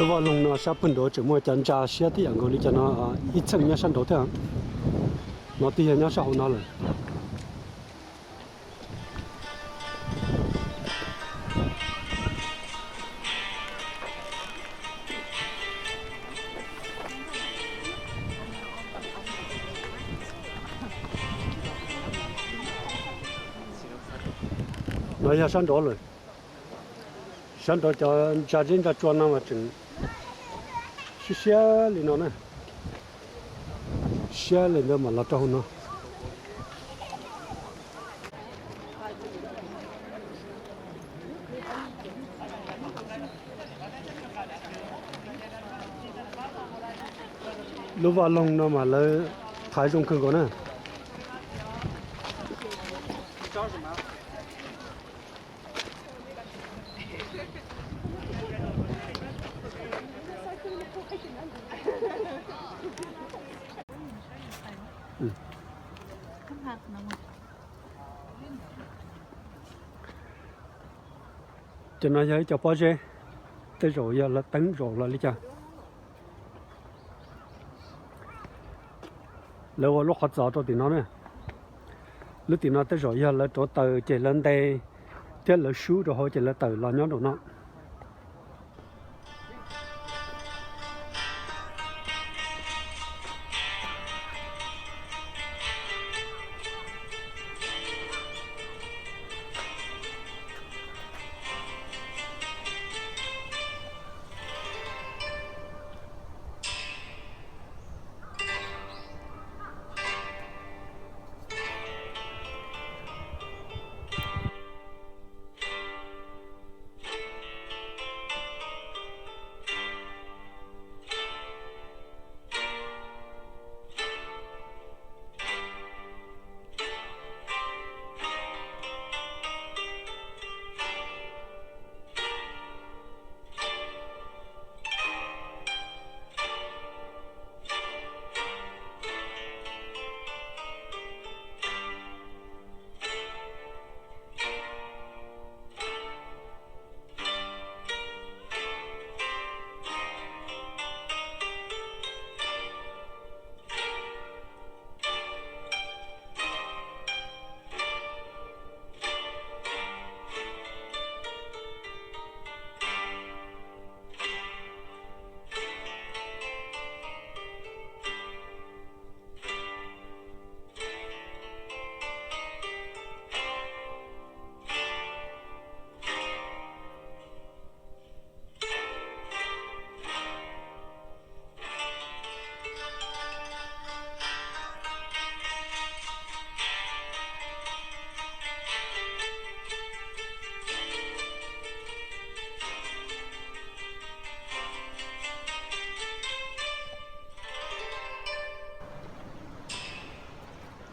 Lub vaj loog no sab pawg nraud tseem muaj cov ntsa siab tib yam nkaus li cov no, ib txheej nyob sab nraud thiab. No twb yog nyob sab hauv no lawm. No yog sab nraud lawm. Sab nraud cov ntsa zeb ntsa tsua no mas tseem siab siab li no na. Siab li ntawd mam los rau hauv no. Lub vaj loog no mas lawv thaiv zoo kawg nkaus na. Cov no yog ib co pob zeb, tej zaum yog lawv teeb zaum los li cas. Lawv ua lub qhov txos rau tim no na. Lub tim no tej zaum yog lawv rauv taws ces lawv nte thiab lawv sub rau hauv ces lawv tawm los nyob rau no.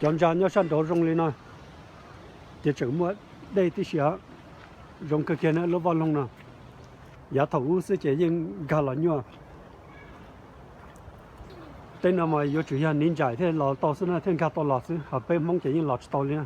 Cov ntsa nyob sab nraud zoo li no, ces tseem muaj dej tib si os. Zoo kawg kiag na lub vaj loog no. Yav thaum ub xwb ces yeej nkag los nyuaj. Tej no mas yuav tsum yog niv ntsaim thiaj los tau xwb na, thiaj nkag tau los xwb, ho peb Hmoob ces yeej los tsis tau li na.